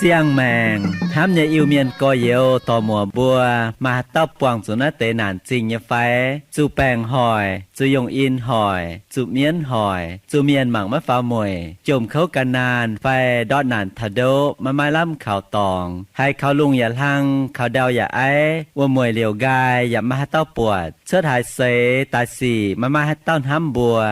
Siang-maengc hnamv nyei Iu-Mienh gorx-youz dorc-muoc mbuo, maaih haaix dauh buangh zuqc naaiv deix naanc zingh nyei fai? Zuqc baengc hoic, zuqc yongh in hoic, zuqc mienv hoic, zuqc mienh mangc maiv faaux mueic, jomc kouv gan naanh fai ndortv naanc taux ndoqv maiv maaih lamh kaux dorngx, haiz kaux lungh yaac hlang, kaux ndau yaac aiv, wuom-mueic liouc nqaai yaac maiv maaih haaix dauh buatc, cuotv haaix seix daaih sic maiv maaih haaix dauh hnamv mbuo,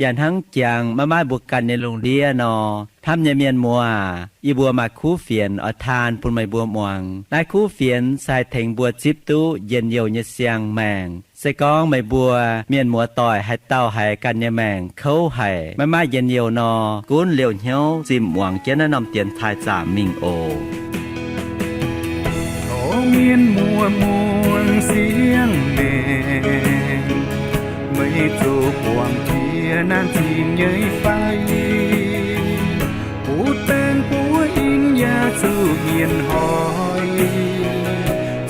yaac hnangv jangx maiv maaih mbuo ganh nyei lungh ndiev nor, hnamv nyei mienh muoz, yie mbuo maaih kuv fienx oix taan bun meih mbuo muangx. Naaiv kuv fienx se haih tengx mbuo zipv duqv njien-youh nyei siang-maengc. Se gorngv meih mbuo mienh muoz-doic haaix dauh haiz ganh nyei maengc kouv haic, maiv maaih njien-youh nor, gunv liouh hnyouv zimh muangx jienv naaiv norm dienx taaih zaamc mingh oc. Tov mienh muoz muangx siang-maengc, meih zoux buangh jiex naanc zingh nyei fai? Butv baengc buov in yaac zuqc mienh hoic,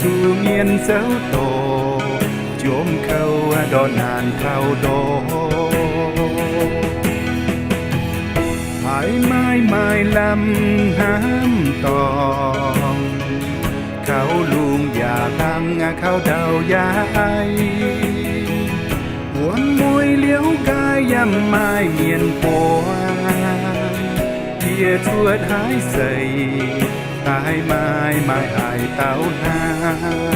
zuqc mienh zouv dorc, jomc kouv ndortv naanc taux ndoqv. Haiz maaih maaih lamh hnamv dorngx, kaux lungh yaac hlang, kaux ndau yaac aiv, wuom-mueic liouc nqaai yaac maaih mienh buangh, yie cuotv haaix seix daaih maaih maaih haaix dauh hnamv.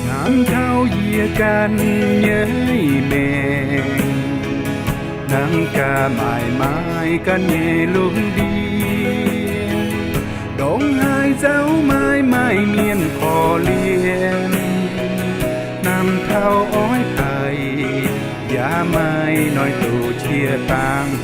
Hnamv taux yie ganh nyei maengc, hnangv gaax maaih maaih ganh nyei lungh ndiev, ndongc haaix nzauh maaih maaih mienh korv-lienh, hnamv taux oix daic yaac maaih noic doqc qiex dangx.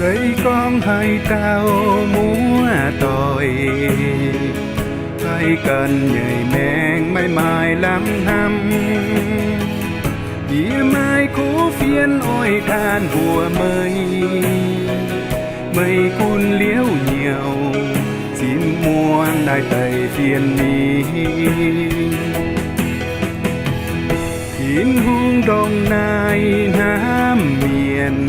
Se gorngv haaix dauh muoz-doic haiz ganh nyei maengc maiv maaih lamh hnamv, yie maaih kuv fienx oix taan mbuox meih. Meih gunv liouh nyouc zinh muonz naaiv deix fienx mingh, Tin-Hungh ndongc naaiv hnamv mienh,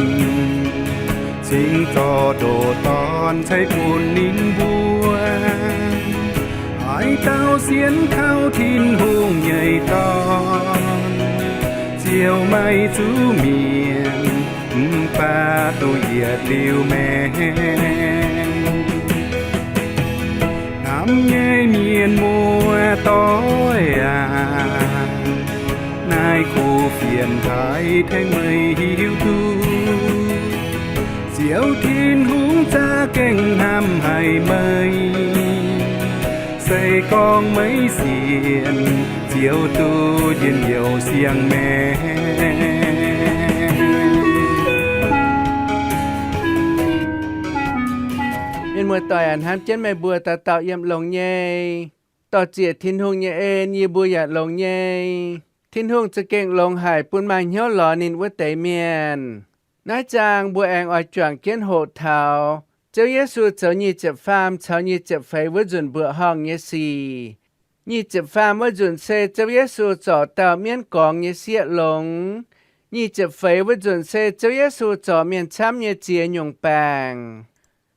cingx zorqv ndoqc Dorn ceix bun ninh mbuo. Haaix dauh sienx kaux Tin-Hungh nyei Dorn ziouc maiv zuqc mienh, mv baac duqv yietc liuz maengc. Hnamv nyei mienh muoz-doic aac, naaiv kuv fienx haiz tengx meih hiuv duqv, Ziouv Tin-Hungh za'gengh hnamv haic meih. Se gorngv meih sienx, ziouc duqv njien-youh siang-maengc. Mienh muoz-doic aac, hnamv jienv meih mbuo dauh dauh yiem longx nyei. Dorh ziec Tin-Hungh nyei en yie mbuo yaac longx nyei. Tin-Hungh za'gengh longx haic bun maaih hnyouv lorz ninh wuov deix mienh. Naaiv zaang mbuo aengx oix juangc jienv hoqc taux Ziouv Yesu zoux nyic ziepc faam caux nyic ziepc feix wuov nzunc mbuoqc horngh nyei sic. Nyic ziepc faam wuov nzunc se Ziouv Yesu zorc dauh mienv gorngx nyei sieqv longx. Nyic ziepc feix wuov nzunc se Ziouv Yesu zorc mienh camv nyei ziex nyungc baengc.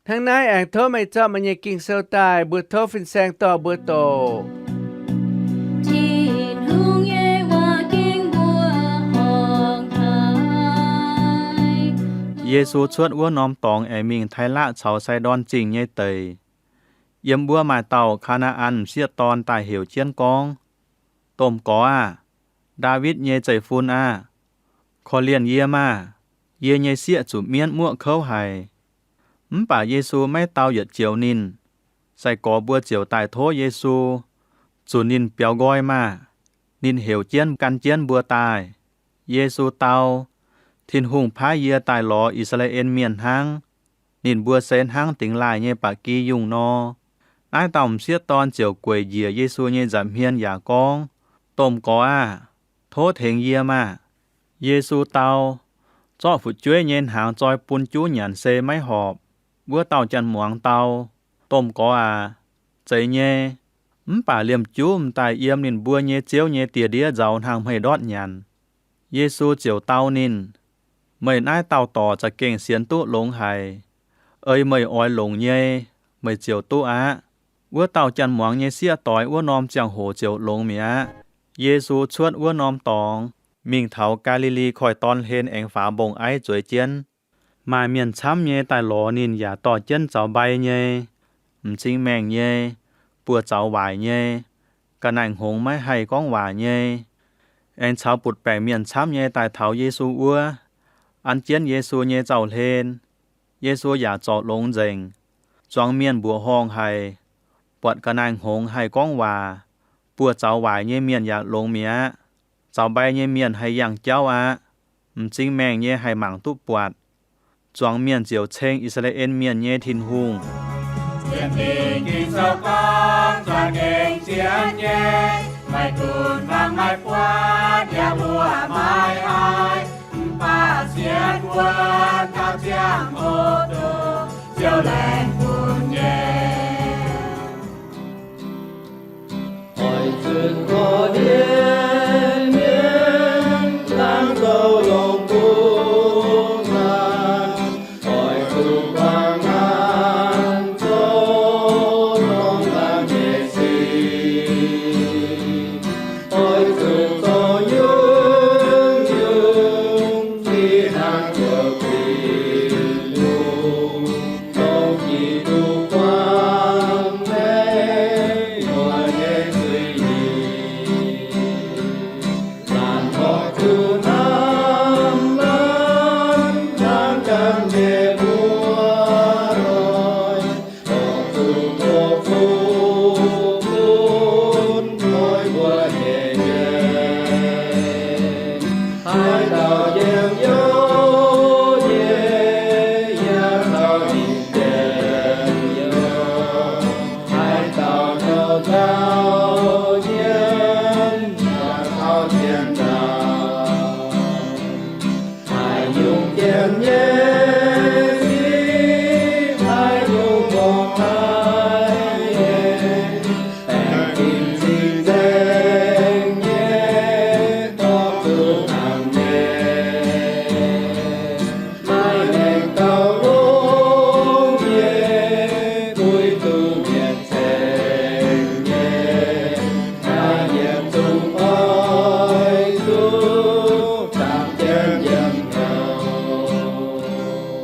Hnangv naaiv aengx tov meih zorqv meih nyei Ging-Sou daaih, mbuo tov fin-saeng dorh mbuo doqc. Tin-Hungh nyei waac-ging mbuo horngh haic. Yesu cuotv wuov norm dorngx aengx mingh Taailaqv caux Saidon Zingh nyei deic. Yiem wuov maaih dauh Kaa^naa^an m'sieqv dorn daaih heuc jienv gorngv, Domh Gorx aah! Ndaawitv nyei Zeiv-Fun aah! Korv-lienh yie maah! Yie nyei sieqv zuqc mienv muoqv kouv haic. Mv baac Yesu maiv dau yietc joux ninh. Sai-gorx mbuo ziouc daaih tov Yesu, zunc ninh biaux nqoi maah! Ninh heuc jienv gan jienv mbuo daaih. Yesu dau, Tin-Hungh paaiv yie daaih lorz I^saa^laa^en Mienh hnangv. Ninh mbuo se hnangv dingx laaih nyei ba'gi yungh nor. Naaiv dauh m'sieqv dorn ziouc gueic njiec Yesu nyei nza'hmien yaac gorngv, Domh Gorx aah! Tov tengx yie maah! Yesu dau, Zorqv fu'jueiv nyei hnaangx zoi bun juv nyanc se maiv horpc. Wuov dauh janx-muangz dau, Domh Gorx aac, zeiz nyei. Mv baac liemh juv m'daaih yiem ninh mbuo nyei ziouv nyei die-ndiev nzauz hnangv hmei ndortv nyanc. Yesu ziouc dau ninh, Meih naaiv dauh dorc za'gengh sienx duqv longx haic. Ei meih oix longc nyei, meih ziouc duqv aqv. Wuov dauh janx-muangz nyei sieqv doix wuov norm ziangh hoc ziouc longx mi'aqv. Yesu cuotv wuov norm dorngx, mingh taux Gaa^li^li Koiv-Dorn hlen aengx faaux mbong-aiv zueiz jienv. Maaih mienh camv nyei daaih lorz ninh yaac dorh jienv zaux mbai nyei, m'zing maengh nyei, buoz-zaux waaic nyei, ga'naaiv-hngongx maiv haih gorngv waac nyei. Aengx caux butc-baengc mienh camv nyei daaih taux Yesu wuov, an jienv Yesu nyei zaux-hlen. Yesu yaac zorc longx nzengc. Zuangx mienh mbuoqc horngh haic. Buatc ga'naaiv-hngongx haih gorngv waac, buoz-zaux waaic nyei mienh yaac longx mi'aqv. Zaux mbai nyei mienh haih yangh jauv aqv. M'zing maengh nyei haih mangc duqv buatc. Zuangx mienh ziouc ceng I^saa^laa^en Mienh nyei Tin-Hungh, Ging-Sou gorngv, Za'gengh zien nyei, maiv gunv fangx maiv buatc, yaac mbuoqc maiv haih, mv baac sienx wuov dauh ziangh hoc duqv Ziouv laengz bun nyei. Oix zuqc korv-lienh mienh, laengz zouv longx bun maanh. Oix zuqc guangc maanh zoux norm laanh nyei sic. Oix zuqc zorqv nyungc-nyungc fih hnangv zoux Tin-Hungh, dongh Giduc guangc meih muoz nyei zuiz-nyeic. Laanh horpc zuqc hnamv maanh, hnamv ganh nyei muoz-doic, horpc zuqc tov fuqv gunv nqoi mbuo nyei mienh. Haaix dauh njien-youh nyei, yaac taux ninh njien-youh. Haaix dauh douc dauh nyiemv, yaac taux zien dauh. Haaix nyungc jien nyei sic, haaix nyungc mbuoqc haiz nyei, aengx zinh nzengc nyei, gorngv zuqc hnangv nyei. Maiv gaengh gauh longx nyei, puix duqv mienh ceng nyei, haaix yietc zungv oix zuqc zaangc jienv yiem hnyouv.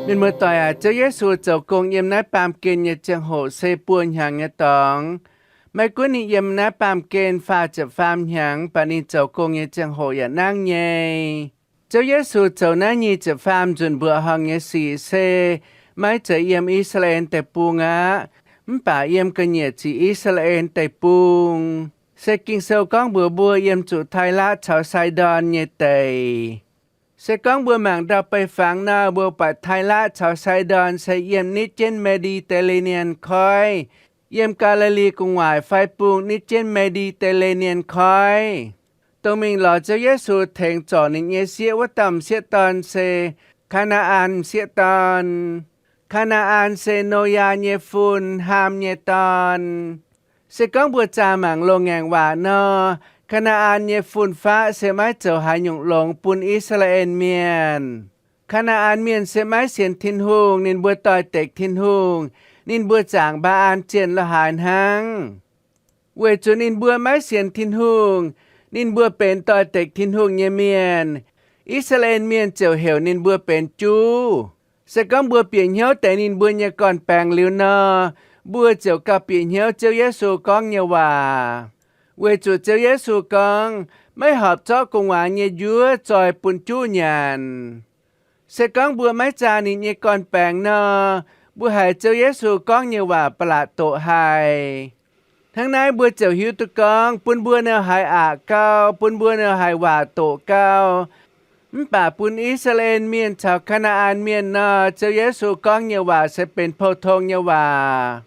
Mienh muoz-doic aac, Ziouv Yesu zoux gong yiem naaiv baamh gen nyei ziangh hoc se buo hnyangx nyei dorngx. Maiv gunv ninh yiem naaiv baamh gen faah ziepc faam hnyangx, baac ninh zoux gong nyei ziangh hoc yaac nangv nyei. Ziouv Yesu zoux naaiv nyic ziepc faam nzunc mbuoqc horngh nyei sic se maiv zeiz yiem I^saa^laa^en Deic-Bung aqv, mv baac yiem ga'nyiec ziqc I^saa^laa^en Deic-Bung. Se Ging-Sou gorngv mbuox mbuo yiem zuqc Taailaqv caux Saidon nyei deic. Se gorngv mbuo mangc ndau-beih fangx nor, mbuo buatc Taailaqv caux Saidon se yiem nitv jienv Mediterranean koiv, yiem Gaa^li^li Gu'nguaaic fai bung nitv jienv Mediterranean koiv. Dongh mingh lorz Ziouv Yesu tengx zorc ninh nyei sieqv wuov dauh m'sieqv dorn se Kaa^naa^an m'sieqv dorn. Kaa^naa^an se Noyaa nyei fun, Haam nyei dorn. Se gorngv mbuo zaah mangc loz-ngaengc waac nor, Kaa^naa^an nyei fun-faqv se maiv zoux haaix nyungc longx bun I^saa^laa^en Mienh. Kaa^naa^an Mienh se maiv sienx Tin-Hungh, ninh mbuo doix-dekc Tin-Hungh, ninh mbuo zaangc Mbaa^an zienh la'haaix hnangv. Weic zuqc ninh mbuo maiv sienx Tin-Hungh, ninh mbuo benx doix-dekc Tin-Hungh nyei mienh, I^saa^laa^en Mienh ziouc heuc ninh mbuo benx juv. Se gorngv mbuo bieqc hnyouv deix ninh mbuo nyei gorn-baengx liuz nor, mbuo ziouc gauh bieqc hnyouv Ziouv Yesu gorngv nyei waac. Weic zuqc Ziouv Yesu gorngv, maiv horpc zorqv gu'nguaaz nyei njuov zoih bun juv nyanc. Se gorngv mbuo maiv zaah ninh nyei gorn-baengx nor, Mbuo haiz Ziouv Yesu gorngv nyei waac ba'laqc doqc haic. Hnangv naaiv mbuo ziouc hiuv duqv gorngv bun mbuo nor haiz aqc gau, bun mbuo nor haiz waac doqc gau. Mv baac bun I^saa^laa^en Mienh caux Kaa^naa^an Mienh nor, Ziouv Yesu gorngv nyei waac se benx pou-tong nyei waac.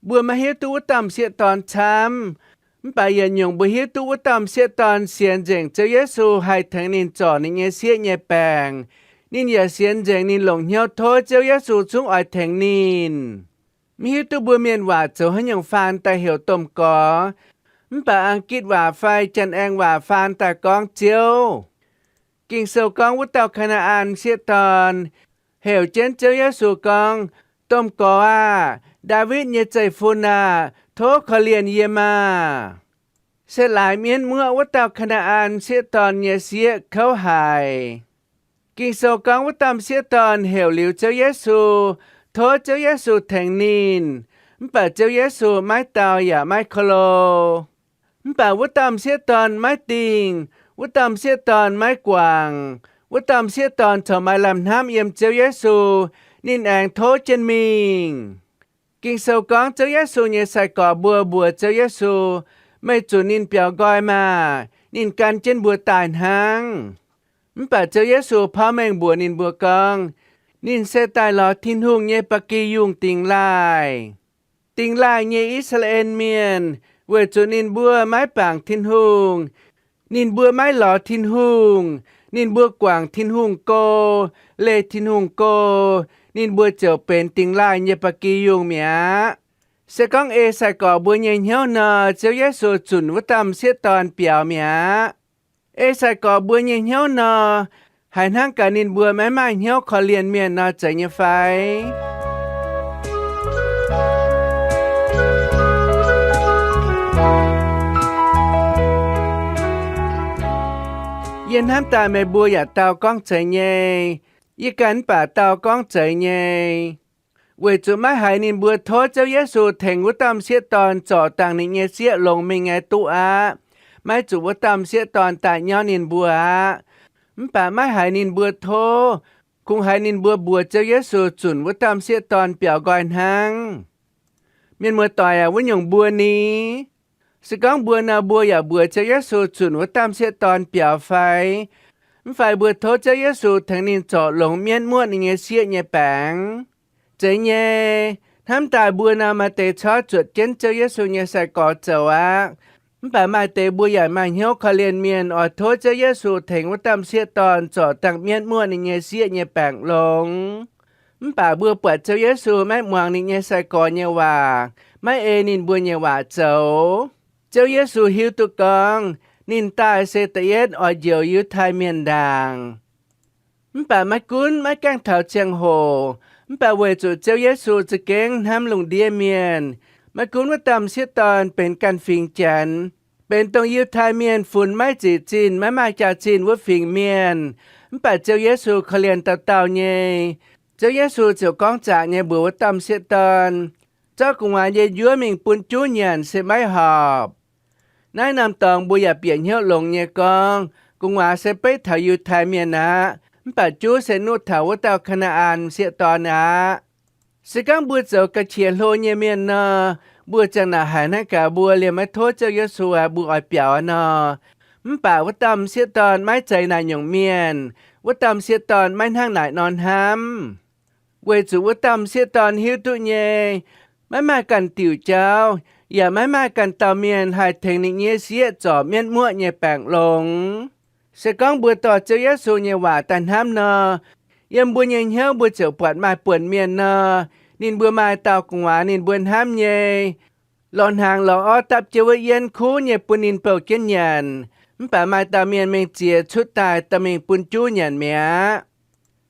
Mbuo maiv hiuv duqv wuov dauh m'sieqv dorn camv. Mv baac yietc nyungc mbuo hiuv duqv wuov dauh m'sieqv dorn sienx nzengc Ziouv Yesu haih tengx ninh zorc ninh nyei sieqv nyei baengc. Ninh yaac sienx nzengc ninh longc hnyouv tov Ziouv Yesu zungv oix tengx ninh. Mv hiuv duqv mbuo mienh waac zoux haaix nyungc faan daaih heuc domh gorx, mv baac Ang^gitv waac fai Janx-Aengx waac faan daaih gorngv Ziouv. Ging-Sou gorngv wuov dauh Kaa^naa^an m'sieqv dorn heuc jienv Ziouv Yesu gorngv, Domh gorx aah! Ndaawitv nyei zeiv-fun aah! Tov korv-lienh yie maah! Se laaix mienv muoqv wuov dauh Kaa^naa^an m'sieqv dorn nyei sieqv kouv haic. Ging-Sou gorngv wuov dauh m'sieqv dorn heuc liuz Ziouv Yesu, tov Ziouv Yesu tengx ninh, mv baac Ziouv Yesu maiv dau yaac maiv ko lo. Mv baac wuov dauh m'sieqv dorn maiv dingh, wuov dauh m'sieqv dorn maiv guangc, wuov dauh m'sieqv dorn corc maaih lamh hnamv yiem Ziouv Yesu, ninh aengx tov jienv mingh. Ging-Sou gorngv Ziouv Yesu nyei sai-gorx mbuo mbuox Ziouv Yesu, Meih zunc ninh biaux nqoi maah! Ninh gan jienv mbuo daaih hnangv. Mv baac Ziouv Yesu porv mengh mbuox ninh mbuo gorngv, Ninh se daaih lorz Tin-Hungh nyei ba'gi yungh dingx laaih. Dingx laaih nyei I^saa^laa^en Mienh, weic zuqc ninh mbuo maiv bangc Tin-Hungh, ninh mbuo maiv lorz Tin-Hungh, ninh mbuo guangc Tin-Hungh go, leih Tin-Hungh go, ninh mbuo ziouc benx dingx laaih nyei ba'gi yungh mi'aqv. Se gorngv ei sai-gorx mbuo nyei hnyouv nor, Ziouv Yesu zunc wuov dauh m'sieqv dorn biaux mi'aqv. Ei sai-gorx mbuo nyei hnyouv nor, haiz hnangv gaax ninh mbuo maiv maaih hnyouv korv-lienh mienh nor zeiz nyei fai? Yie hnamv daaih meih mbuo yaac dau gorngv zeiz nyei. Yie ganh mv baac dau gorngv zeiz nyei. Weic zuqc maiv haiz ninh mbuo tov Ziouv Yesu tengx wuov dauh m'sieqv dorn zorc dangh ninh nyei sieqv longx mingh nyei duqv aqv. Maiv zuqc wuov dauh m'sieqv dorn daaih nyauv ninh mbuo aqv. Mv baac maiv haiz ninh mbuo tov, kungx haiz ninh mbuo mbuox Ziouv Yesu zunc wuov dauh m'sieqv dorn biaux nqoi hnangv. Mienh muoz-doic aac, wuov nyungc mbuo ni? Se gorngv mbuo nor, mbuo yaac mbuox Ziouv Yesu zunc wuov dauh m'sieqv dorn biaux fai? Mv fai mbuo tov Ziouv Yesu tengx ninh zorc longx mienv muoqv ninh nyei sieqv nyei baengc? Zeiz nyei. Hnamv daaih mbuo nor, maaih deix corc zuotc jienv Ziouv Yesu nyei sai-gorx zoux aqv. Mv baac maaih deix mbuo yaac maaih hnyouv korv-lienh mienh oix tov Ziouv Yesu tengx wuov dauh m'sieqv dorn zorc dangh mienv muoqv ninh nyei sieqv nyei baengc longx. Mv baac mbuo buatc Ziouv Yesu maiv muangx ninh nyei sai-gorx nyei waac, maiv ei ninh mbuo nyei waac zoux. Ziouv Yesu hiuv duqv gorngv ninh daaih se da'yietv oix njoux Yiutai Mienh ndaangc. Mv baac maiv gunv maiv gaengh taux ziangh hoc, mv baac weic zuqc Ziouv Yesu za'gengh hnamv lungh ndiev mienh, maiv gunv wuov dauh m'sieqv dorn benx ganh fingx Janx, benx dongh Yiutai Mienh funx maiv zic zinh maiv maaih jaax-zinh wuov fingx mienh, mv baac Ziouv Yesu korv-lienh dauh dauh nyei. Ziouv Yesu ziouc gorngv zaqc nyei mbuox wuov dauh m'sieqv dorn, Zorqv gu'nguaaz nyei njuov mingh bun juv nyanc se maiv horpc. Naaiv norm dorngx mbuo yaac bieqc hnyouv longx nyei gorngv, gu'nguaaz se beiv taux Yiutai Mienh aqv, mv baac juv se nuqv taux wuov dauh Kaa^naa^an m'sieqv dorn aqv. Se gorngv mbuo zoux ga'qiex hlo nyei mienh nor, mbuo ziang naaic haiz hnangv gaax mbuo liemh maiv tov Ziouv Yesu aqv, mbuo oix biaux nor. Mv baac wuov dauh m'sieqv dorn maiv zeiz naaic nyungc mienh. Wuov dauh m'sieqv dorn maiv hnangv naaic nor hnamv. Weic zuqc wuov dauh m'sieqv dorn hiuv duqv nyei, maiv maaih ganh diuc jauv, yaac maiv maaih ganh dauh mienh haih tengx ninh nyei sieqv zorc mienv muoqv nyei baengc longx. Se gorngv mbuo dorh Ziouv Yesu nyei waac daaih hnamv nor, yiem mbuo nyei hnyouv mbuo ziouc buatc maaih buonc mienh nor, ninh mbuo maaih dauh gu'nguaaz ninh mbuo hnamv nyei. Lorz hnaangx lorz orv dapv jienv wuov yienv kuv nyei bun ninh bouh jienv nyanc. Mv baac maaih dauh mienh mingh ziex cutv daaih dorh mingh bun juv nyanc mi'aqv.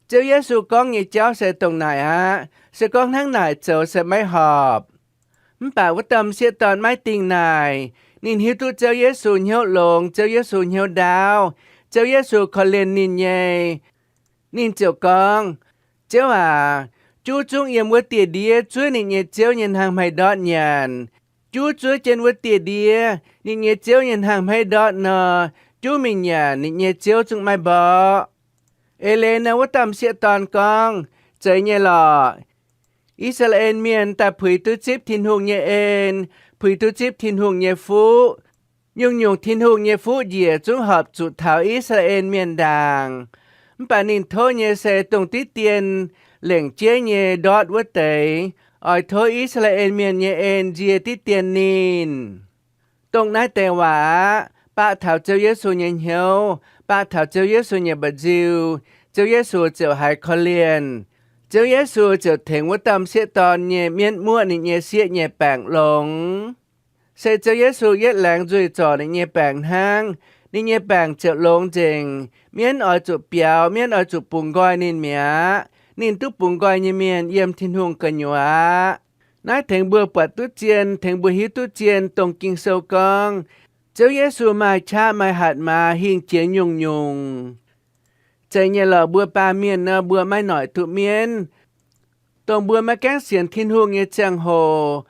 Ziouv Yesu gorngv nyei jauv se dongh naaic aqv. Se gorngv hnangv naaic zoux se maiv horpc. Mv baac wuov dauh m'sieqv dorn maiv dingh naaic. Ninh hiuv duqv Ziouv Yesu hnyouv longx, Ziouv Yesu hnyouv ndaauv, Ziouv Yesu korv-lienh ninh nyei. Ninh ziouc gorngv, Ziouv aac, juv zungv yiem wuov dieh ndiev zuov ninh nyei ziouv nyei hnangv hmei ndortv nyanc. Juv zuov jienv wuov dieh ndiev, ninh nyei ziouv nyei hnangv hmei ndortv nor, juv mingh nyanc, ninh nyei ziouv zungv maiv mborqv. Eix leiz nor, wuov dauh m'sieqv dorn gorngv, Zeiz nyei lorqc. I^saa^laa^en Mienh daaih puix duqv zipv Tin-Hungh nyei en, puix duqv zipv Tin-Hungh nyei fuqv. Nyungc-nyungc Tin-Hungh nyei fuqv njiec zungv horpc zuqc taux I^saa^laa^en Mienh ndaangc. Mv baac ninh tov nyei se dongh diqv dien lengc jeiv nyei ndortv wuov deix, oix tov I^saa^laa^en Mienh nyei en nzie diqv dien ninh. Dongh naaiv deix waac aqv, baqv taux Ziouv Yesu nyei hnyouv, baqv taux Ziouv Yesu nyei mba'nziu, Ziouv Yesu ziouc haiz korv-lienh. Ziouv Yesu ziouc tengx wuov dauh m'sieqv dorn nyei mienv muoqv ninh nyei sieqv nyei baengc longx. Se Ziouv Yesu yietv laengz nzuih zorc ninh nyei baengc hnangv, ninh nyei baengc ziouc longx nzengc. Mienv oix zuqc biaux, mienv oix zuqc bungx nqoi ninh mi'aqv. Ninh duqv bungx nqoi nyei mienh yiem Tin-Hungh gu'nyuoz aqv. Naaiv tengx mbuo buatc duqv zien, tengx mbuo hiuv duqv zien dongh Ging-Sou gorngv, Ziouv Yesu maaih qaqv maaih hatc maaz hingh jiex nyungc-nyungc. Zeiz nyei lorqc, mbuo baamh mienh nor, mbuo maiv noic duqv mienv. Dongh mbuo maiv gaengh sienx Tin-Hungh nyei ziangh hoc,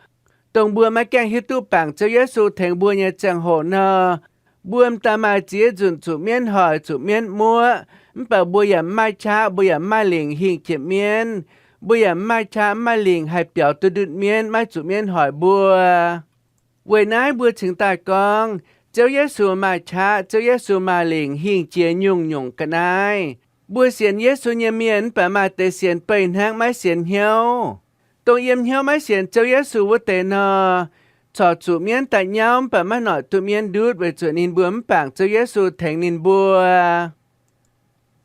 dongh mbuo maiv gaengh hiuv duqv bangc Ziouv Yesu tengx mbuo nyei ziangh hoc nor, mbuo m'daaih maaih ziex nzunc zuqc mienv hoic, zuqc mienv muoqv, mv baac mbuo yaac mv maaih qaqv, mbuo yaac mv maaih lingc hingh jiex mienv. Mbuo yaac mv maaih qaqv, mv maaih lingc haih biaux duqv ndutv mienv, maiv zuqc mienv hoic mbuo. Weic naaiv mbuo cingx daaih gorngv, Ziouv Yesu maaih qaqv, Ziouv Yesu maaih lingc hingh jiex nyungc-nyungc ga'naaiv. Mbuo sienx Yesu nyei mienh mv baac maaih deix sienx beih hnangv, maiv sienx hnyouv. Dongh yiem hnyouv maiv sienx Ziouv Yesu wuov deix nor, corc zuqc mienv daaih nyauv mv baac maiv noic duqv mienv ndutv weic zuqc ninh mbuo mv bangc Ziouv Yesu tengx ninh mbuo.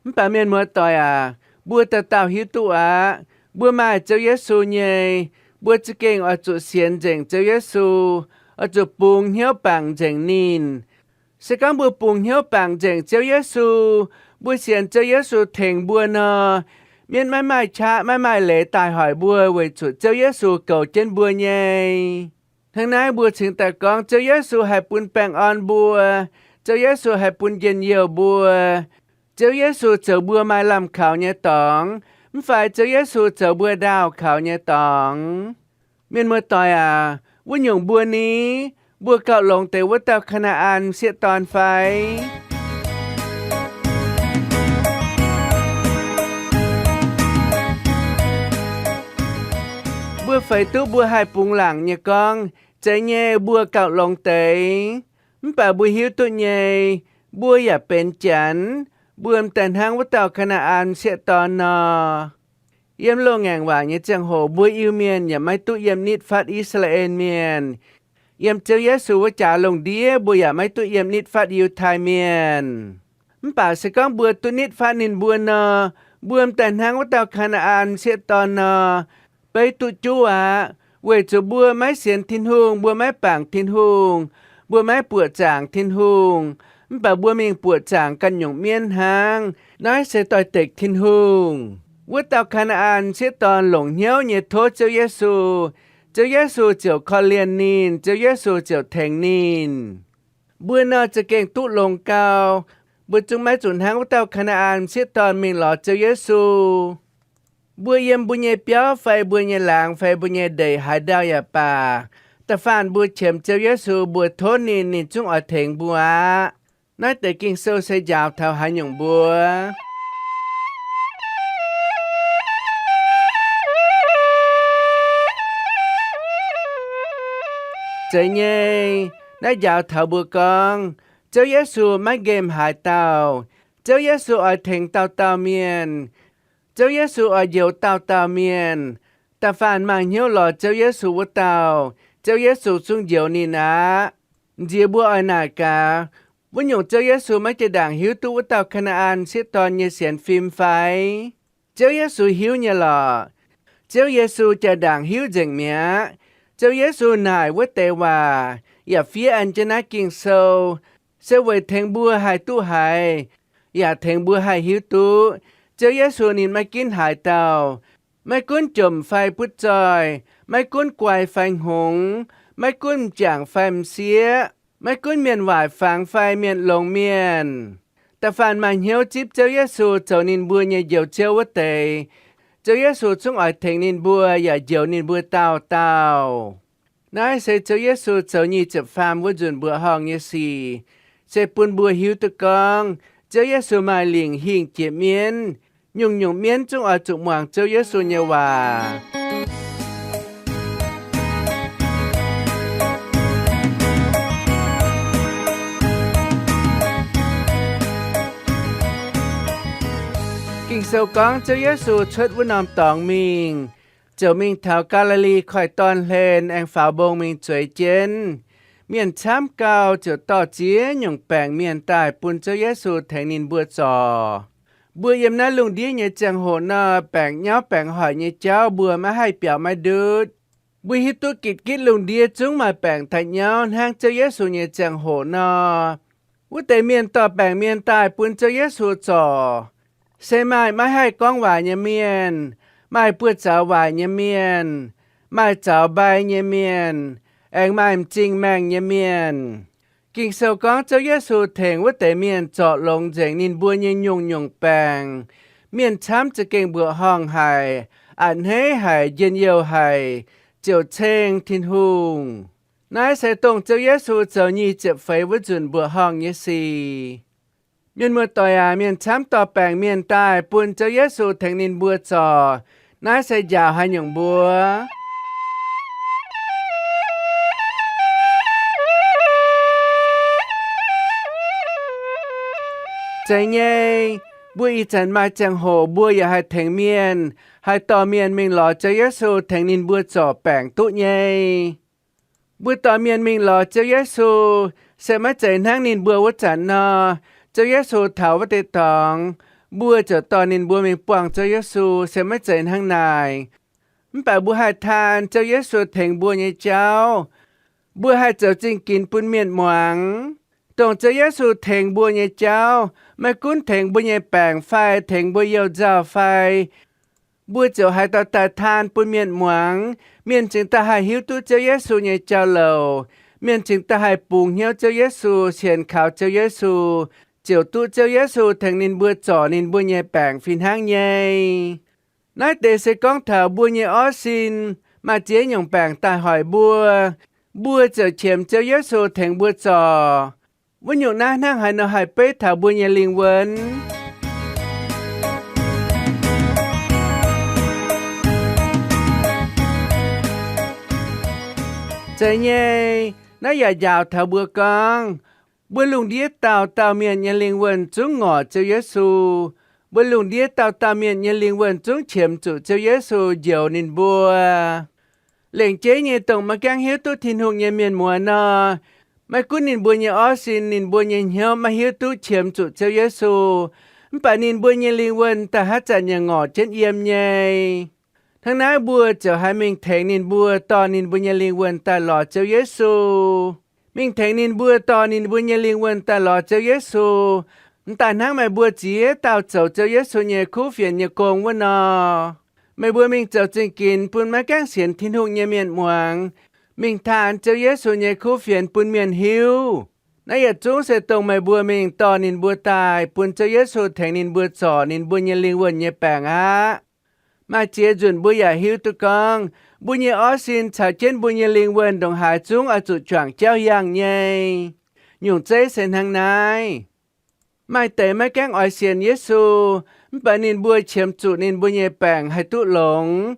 Mv baac mienh muoz-doic aac, mbuo dauh dauh hiuv duqv aqv. Mbuo maaih Ziouv Yesu nyei, mbuo za'gengh oix zuqc sienx nzengc Ziouv Yesu, oix zuqc bungx hnyouv bangc nzengc ninh. Se gorngv mbuo bungx hnyouv bangc nzengc Ziouv Yesu, mbuo sienx Ziouv Yesu tengx mbuo nor, mienv maiv maaih qaqv maiv maaih leiz daaih hoic mbuo weic zuqc Ziouv Yesu goux jienv mbuo nyei. Hnangv naaiv mbuo cingx daaih gorngv Ziouv Yesu haih bun baengh orn mbuo, Ziouv Yesu haih bun njien-youh mbuo. Ziouv Yesu zoux mbuo maaih lamh kaux nyei dorngx, mv fai Ziouv Yesu zoux mbuo ndaauh kaux nyei dorngx. Mienh muoz-doic aac, wuov nyungc mbuo ni, mbuo gauh longx deix wuov dauh Kaa^naa^an sieqv dorn fai? Mbuo feix duqv mbuo haih bungx laangc nyei gorngv, zeiz nyei mbuo gauh longx deix. Mv baac mbuo hiuv duqv nyei, mbuo yaac benx Janx, mbuo m'daaih hnangv wuov dauh Kaa^naa^an sieqv dorn nor. Yiem loz-ngaengc waac nyei ziangh hoc mbuo Iu-Mienh yaac maiv duqv yiem nitv fatv I^saa^laa^en Mienh. Yiem Ziouv Yesu wuov jaax lungh ndiev mbuo yaac maiv duqv yiem nitv fatv Yiutai Mienh. Mv baac se gorngv mbuo duqv nitv fatv ninh mbuo nor, mbuo m'daaih hnangv wuov dauh Kaa^naa^an sieqv dorn nor, beiv duqv juv aqv. Weic zuqc mbuo maiv sienx Tin-Hungh, mbuo maiv bangc Tin-Hungh, mbuo maiv buoqc zaangc Tin-Hungh, mv baac mbuo mingh buoqc zaangc ganh nyungc mienv hnangv. Naaiv se doix-dekc Tin-Hungh. Wuov dauh Kaa^naa^an sieqv dorn longc hnyouv nyei tov Ziouv Yesu, Ziouv Yesu ziouc korv-lienh ninh, Ziouv Yesu ziouc tengx ninh. Mbuo nor za'gengh duqv longx gau. Mbuo zungv maiv zuqc hnangv wuov dauh Kaa^naa^an sieqv dorn mingh lorz Ziouv Yesu. Mbuo yiem mbuo nyei biauv fai mbuo nyei laangz fai mbuo nyei ndeic haaix ndau yaac baac, da'faanh mbuo qiemx Ziouv Yesu, mbuo tov ninh, ninh zungv oix tengx mbuo aqv. Naaiv deix Ging-Sou se njaaux taux haaix nyungc mbuo? Zeiz nyei, naaiv njaaux taux mbuo gorngv, Ziouv Yesu maiv nqemh haaix dauh. Ziouv Yesu oix tengx dauh dauh mienh. Ziouv Yesu oix njoux dauh dauh mienh. Da'faanh maaih hnyouv lorz Ziouv Yesu wuov dauh, Ziouv Yesu zungv njoux ninh aqv. Nziex mbuo oix naaic gaax, wuov nyungc Ziouv Yesu maiv jiex ndaangc hiuv duqv wuov dauh Kaa^naa^an sieqv dorn nyei sienx fim fai? Ziouv Yesu hiuv nyei lorqc. Ziouv Yesu jiex ndaangc hiuv nzengc mi'aqv. Ziouv Yesu naaic wuov deix waac yaac fiev an jienv naaiv Ging-Sou, se weic tengx mbuo haih duqv haiz, yaac tengx mbuo haih hiuv duqv Ziouv Yesu ninh maiv ginv haaix dauh. Maiv gunv jomc fai butv zoih, maiv gunv guai fai hngongx, maiv gunv m'jangc fai m'sieqv, maiv gunv mienh waaic fangx fai mienh longx mienh, da'faanh maaih hnyouv zipv Ziouv Yesu zoux ninh mbuo nyei Njoux Ziouv wuov deix, Ziouv Yesu zungv oix tengx ninh mbuo yaac njoux ninh mbuo dauh dauh. Naaiv se Ziouv Yesu zoux nyic ziepc faam wuov nzunc mbuoqc horngh nyei sic, se bun mbuo hiuv duqv gorngv Ziouv Yesu maaih lingc hingh jiex mienv. Nyungc-nyungc mienv zungv oix zuqc muangx Ziouv Yesu nyei waac. Sou gorngv Ziouv Yesu cuotv wuov norm dorngx mingh, ziouc mingh taux Gaa^li^li Koiv-Dorn hlen aengx faaux mbong mingh zueiz jienv. Mienh camv gauh ziouc dorh ziex nyungc baengc mienh daaih bun Ziouv Yesu tengx ninh mbuo zorc. Mbuo yiem naaiv lungh ndiev nyei ziangh hoc nor, baengc nyauv baengc hoic nyei jauv mbuo maiv haih biaux maiv ndutv. Mbuo hiuv duqv gitv-gitv lungh ndiev zungv maaih baengc daaih nyauv hnangv Ziouv Yesu nyei ziangh hoc nor. Wuov deix mienh dorh baengc mienh daaih bun Ziouv Yesu zorc, se maaih maiv haih gorngv waac nyei mienh, maaih buoz-zaux waaic nyei mienh, maaih zaux mbai nyei mienh, aengx maaih m'zing maengh nyei mienh. Ging-Sou gorngv Ziouv Yesu tengx wuov deix mienh zorc longx nzengc ninh mbuo nyei nyungc-nyungc baengc. Mienh camv za'gengh mbuoqc horngh haic, a'hneiv haic, njien-youh haic, ziouc ceng Tin-Hungh. Naaiv se dongh Ziouv Yesu zoux nyic ziepc feix wuov nzunc mbuoqc horngh nyei sic. Mienh muoz-doic aac, mienh camv dorh baengc mienh daaih bun Ziouv Yesu tengx ninh mbuo zorc. Naaiv se njaaux haaix nyungc mbuo? Zeiz nyei, mbuo ih zanc maaih ziangh hoc mbuo yaac haih tengx mienh, haih dorh mienh mingh lorz Ziouv Yesu tengx ninh mbuo zorc baengc duqv nyei. Mbuo dorh mienh mingh lorz Ziouv Yesu, se maiv zeiz hnangv ninh mbuo wuov zanc nor, Ziouv Yesu taux wuov deix dorngx, mbuo ziouc dorh ninh mbuo mingh buangh Ziouv Yesu, se maiv zeiz hnangv naaic. Mv baac mbuo haih taan Ziouv Yesu tengx mbuo nyei jauv. Mbuo haih zoux zingh ginx bun mienh muangx. Dongh Ziouv Yesu tengx mbuo nyei jauv, maiv gunv tengx mbuo nyei baengc fai tengx mbuo youh nzauh fai, mbuo ziouc haaix dauh daaih taan bun mienh muangx, mienh cingx daaih haih hiuv duqv Ziouv Yesu nyei jauv-louc. Mienh cingx daaih haih bungx hnyouv Ziouv Yesu, sienx kaux Ziouv Yesu, ziouc duqv Ziouv Yesu tengx ninh mbuo zorc ninh mbuo nyei baengc fih hnangv nyei. Naaiv deix se gorngv taux mbuo nyei orv sin maaih ziex nyungc baengc daaih hoic mbuo, mbuo ziouc qiemx Ziouv Yesu tengx mbuo zorc. Wuov nyungc naaiv hnangv haaix nor haih beiv taux mbuo nyei lingh wuonh? Zeiz nyei, naaiv yaac njaaux taux mbuo gorngv, mbuo lungh ndiev dauh dauh mienh nyei lingh wuonh zungv ngorc Ziouv Yesu. Mbuo lungh ndiev dauh dauh mienh nyei lingh wuonh zungv qiemx zuqc Ziouv Yesu njoux ninh mbuo. Lengc jeiv nyei, dongh maiv gaengh hiuv duqv Tin-Hungh nyei mienh muoz nor, maiv gunv ninh mbuo nyei orv sin, ninh mbuo nyei hnyouv maiv hiuv duqv qiemx zuqc Ziouv Yesu, mv baac ninh mbuo nyei lingh wuonh daaih haaix zanc yaac ngorc jienv yiem nyei. Hnangv naaiv mbuo ziouc haih mingh tengx ninh mbuo dorh ninh mbuo nyei lingh wuonh daaih lorz Ziouv Yesu. Mingh tengx ninh mbuo dorh ninh mbuo nyei lingh wuonh daaih lorz Ziouv Yesu, m'daaih hnangv meih mbuo ziex dauh zoux Ziouv Yesu nyei kuv fienx nyei gong wuov nor. Meih mbuo mingh zoux zingh ginx bun maiv gaengh sienx Tin-Hungh nyei mienh muangx, mingh taan Ziouv Yesu nyei kuv fienx bun mienh hiuv. Naaiv yietc zungv se dongh meih mbuo mingh dorh ninh mbuo daaih bun Ziouv Yesu tengx ninh mbuo zorc ninh mbuo nyei lingh wuonh nyei baengc aqv. Maaih ziex nzunc mbuo yaac hiuv duqv gorngv, mbuo nyei orv sin caux jienv mbuo nyei lingh wuonh ndongc haaix zungv oix zuqc juangc jauv yangh nyei. Nyungc zeiv se hnangv naaiv. Maaih deix maiv gaengh oix sienx Yesu, mv baac ninh mbuo qiemx zuqc ninh mbuo nyei baengc haih duqv longx.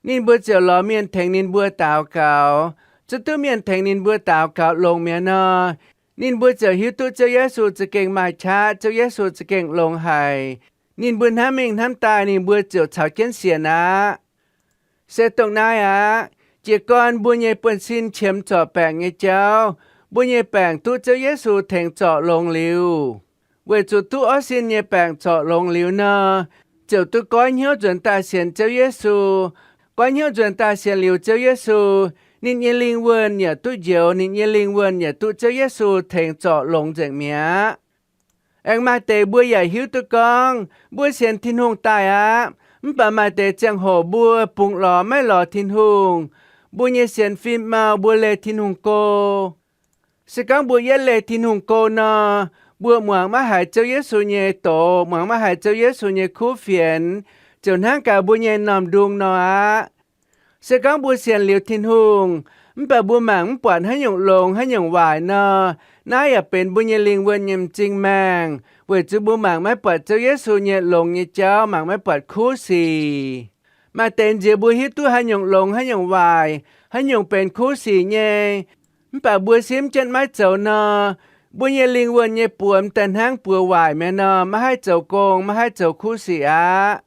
Ninh mbuo ziouc lorz mienh tengx ninh mbuo daux gaux. Zuov duqv mienh tengx ninh mbuo daux gaux longx mi'aqv nor, ninh mbuo ziouc hiuv duqv Ziouv Yesu za'gengh maaih qaqv, Ziouv Yesu za'gengh longx haic. Ninh mbuo hnamv mingh hnamv daaih ninh mbuo ziouc caux jienv sienx aqv. Se dongh naaiv aqv. Jiez gorn mbuo nyei buonv-sin qiemx zorc baengc nyei jauv, mbuo nyei baengc duqv Ziouv Yesu tengx zorc longx liuz, weic zuqc duqv orv sin nyei baengc zorc longx liuz nor, ziouc duqv goiv hnyouv nzuonx daaih sienx Ziouv Yesu. Goiv hnyouv nzuonx daaih sienx liuz Ziouv Yesu, ninh nyei lingh wuonh yaac duqv njoux, ninh nyei lingh wuonh yaac duqv Ziouv Yesu tengx zorc longx nzengc mi'aqv. Aengx maaih deix mbuo yaac hiuv duqv gorngv, mbuo sienx Tin-Hungh daaih aqv, mv baac maaih deix ziangh hoc mbuo bungx lorz maiv lorz Tin-Hungh. Mbuo nyei sienx fim mau, mbuo leih Tin-Hungh go. Se gorngv mbuo yietv leih Tin-Hungh go nor, mbuo muangx maiv haiz Ziouv Yesu nyei doz, muangx maiv haiz Ziouv Yesu nyei kuv fienx, ziouc hnangv gaax mbuo nyei m'normh ndung nor aqv. Se gorngv mbuo sienx liuz Tin-Hungh, mv baac mbuo mangc mv buatc haaix nyungc longx haaix nyungc waaic nor, naaiv yaac benx mbuo nyei lingh wuonh nyei m'zing maengh, weic zuqc mbuo mangc maiv buatc Ziouv Yesu nyei longx nyei jauv, mangc maiv buatc kuv sic. Maaih deix nziex mbuo hiuv duqv haaix nyungc longx haaix nyungc waaic, haaix nyungc benx kuv sic nyei, mv baac mbuo simv jienv maiv zoux nor, Mbuo nyei lingh wuonh nyei buoz m'daaih hnangv buoz waaic mi'aqv nor, maiv haih zoux gong, maiv haih zoux kuv sic aqv.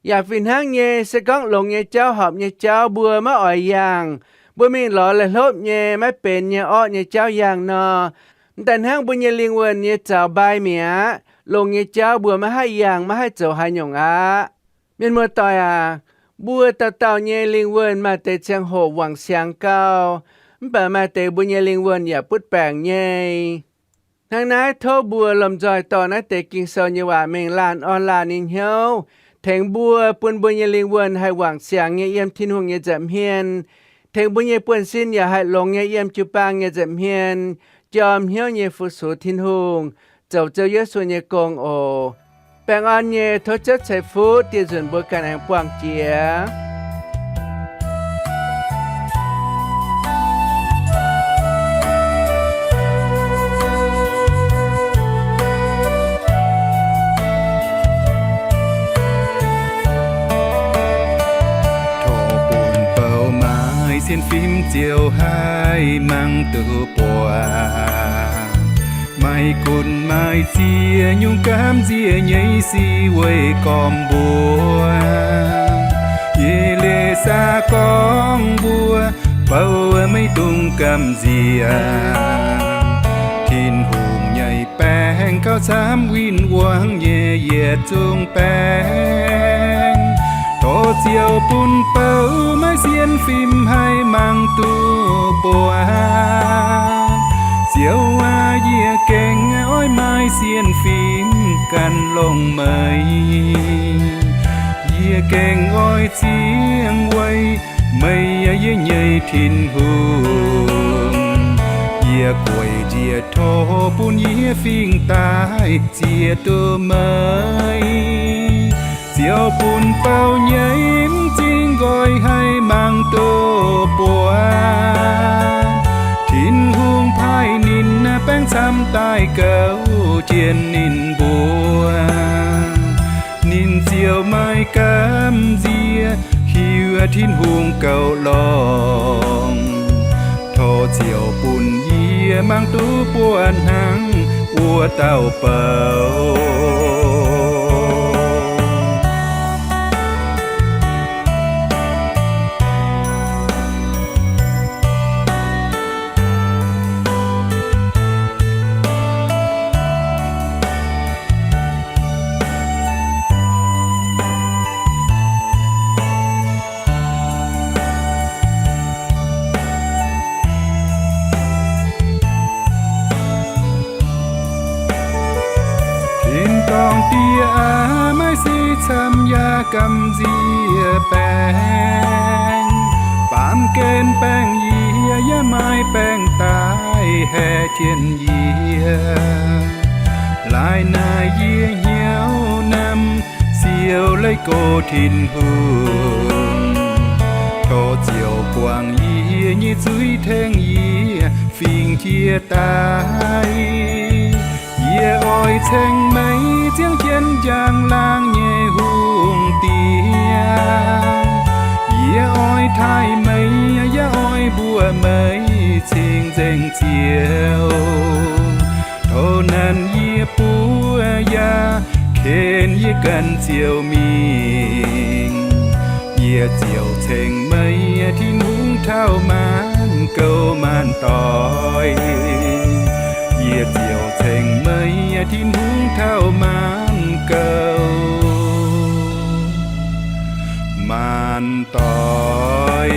Yaac fih hnangv nyei, se gorngv longx nyei jauv, horpc nyei jauv mbuo maiv oix yangh, mbuo mingh lorz la'hlopv nyei, maiv benx nyei, orqv nyei jauv yangh nor, m'daaih hnangv mbuo nyei lingh wuonh nyei zaux mbai mi'aqv. Longx nyei jauv mbuo maiv haih yangh, maiv haih zoux haaix nyungc aqv. Mienh muoz-doic aac, mbuo dauh dauh nyei lingh wuonh maaih deix ziangh hoc wangc siangx gau, mv baac maaih deix mbuo nyei lingh wuonh yaac butv baengc nyei. Hnangv naaiv tov mbuo lomh nzoih dorh naaiv deix Ging-Sou nyei waac mingh laanh orn laanh nyei hnyouv, tengx mbuo bun mbuo nyei lingh wuonh haih wangc siangx nyei yiem Tin-Hungh nyei nza'hmien, tengx mbuo nyei buonv-sin yaac haih longx nyei yiem jiu-baang nyei nza'hmien, jorm hnyouv nyei fu-sux Tin-Hungh, zoux Ziouv Yesu nyei gong oc. Baengh orn nyei, tov Ziouv ceix fuqv dieh nzunc mbuo ganh aengx buangh jiex. Tov bun bou maaih sienx fim ziouc haih mangc duqv buatc. Maiv gunv maaih ziex nyungc gamh nziex nyei sic weih gormx mbuo. Ye^le^saa gorngv mbuo, bou maiv dungx gamh nziex. Tin-Hungh nyei baeng gauh camv win-wangv nyei yietc zungv baeng. Tov Ziouv bun bou maaih sienx fim haih mangc duqv buatc. Ziouv aac, yie gengh oix maaih sienx fim gan longx meih. Yie gengh oix ziangh weic meih, yie nyei Tin-Hungh. Yie gueic njiec tov bun yie fingx daaih ziex duqv meih. Ziouv bun bou nyei m'zing nqoi haih mangc duqv buatc. Tin-Hungh paaiv ninh baeng camv daaih gouv jienv ninh mbuo. Ninh ziouc maaih gamh nziex hiuv Tin-Hungh goux longx. Tov Ziouv bun yie mangc duqv buatc hnangv wuov dauh bou. Tin-dorngh Diex aac, maaih sic camv yaac gamh nziex baengc. Baamh gen baengh yie, yaac maaih baengh daaih haeqv jienv yie. Laaix naaic yie hnyouv namx siou leiz gox Tin-Hungh. Tov Ziouv guangc yie nyei zuiz, tengx yie fingx jiex daaih. Yie oix ceng meih ziouc jienv njang-laangc nyei hungh diex. Yie oix taaih meih, yaac oix mbuox meih cing-nzengc Ziouv. Tov nanc yie buov yaac ken yie ganh ziouc mingh. Yie ziouc ceng meih Tin-Hungh taux maanc gouv maanc doic. Yie ziouc ceng meih Tin-Hungh taux maanc gouv maanc doic.